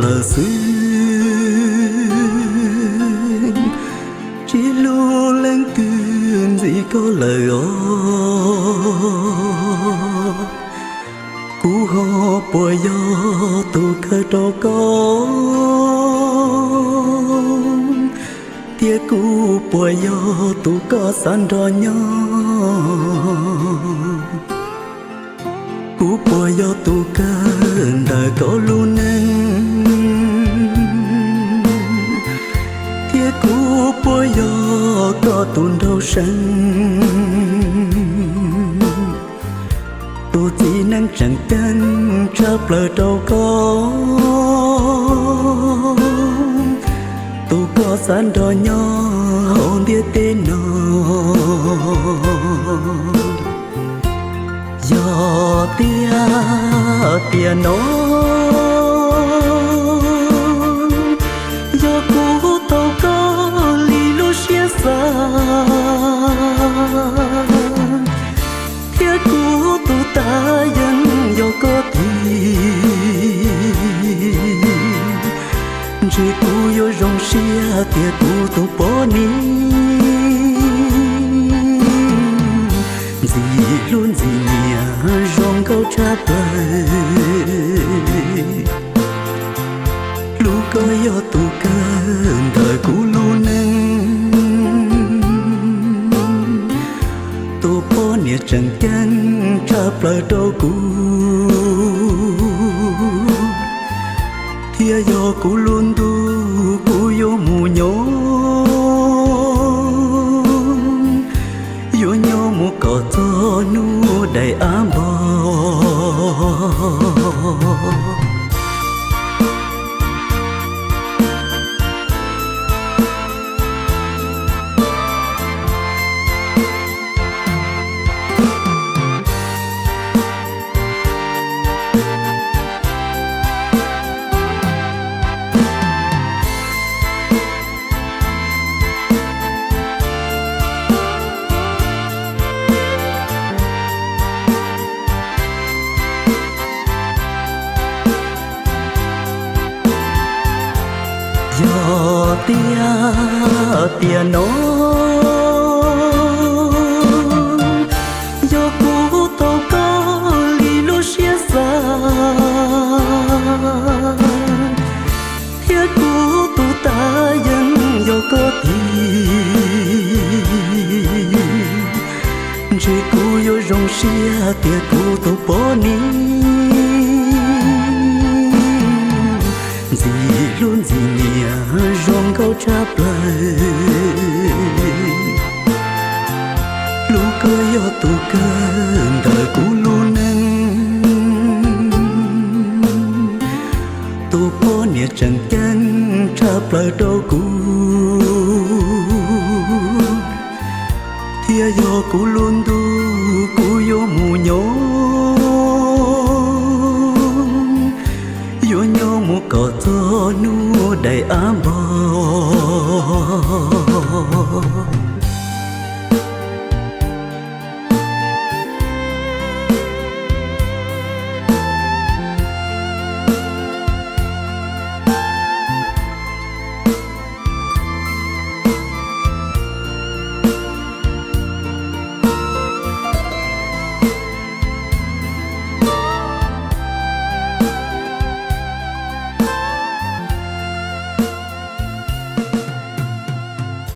lawm xwb, tsis hlub leej twg ntxiv koj lawm os. Kuv ho puas yog tus kawg rau koj, thiab kuv puas yog tus koj xav nrog nyob? Kuv puas yog tus kawg ntawm koj lub neej, thiab kuv puas yog koj tus nraug seev, tus txiv neej tseem ceeb tshaj plaws rau koj, tus koj xav nrog nyob hauv ntiaj teb no? Yog tiag tiam no, yog kuv tau koj li lub siab xav, thiab kuv tus tas yeej yog koj tiag, ntshe kuv yuav zoo siab tias kuv tus poj niam ntxim hlub ntxim nyiam zoo nkauj tshaj plaws. Hlub koj yog tus kawg ntawm kuv lub neej, tus poj niam tseem ceeb tshaj plaws rau kuv, thiab yog kuv lub ntuj kuv yuav mus nyob, yuav nyob mus kom txog hnub daim av npog. Yog tiag tiam no, yog kuv tau koj li lub siab xav, thiab kuv tus tas yeej yog koj tiag, ntshe kuv yuav zoo siab tias kuv tus poj niam ntxim hlub ntxim nyiam zoo nkauj tshaj plaws. Hlub koj yog tus kawg ntawm kuv lub neej, tus poj niam tseem ceeb tshaj plaws rau kuv, thiab yog kuv lub ntuj kuv yuav mus nyob, yuav nyob mus kom txog hnub daim av npog.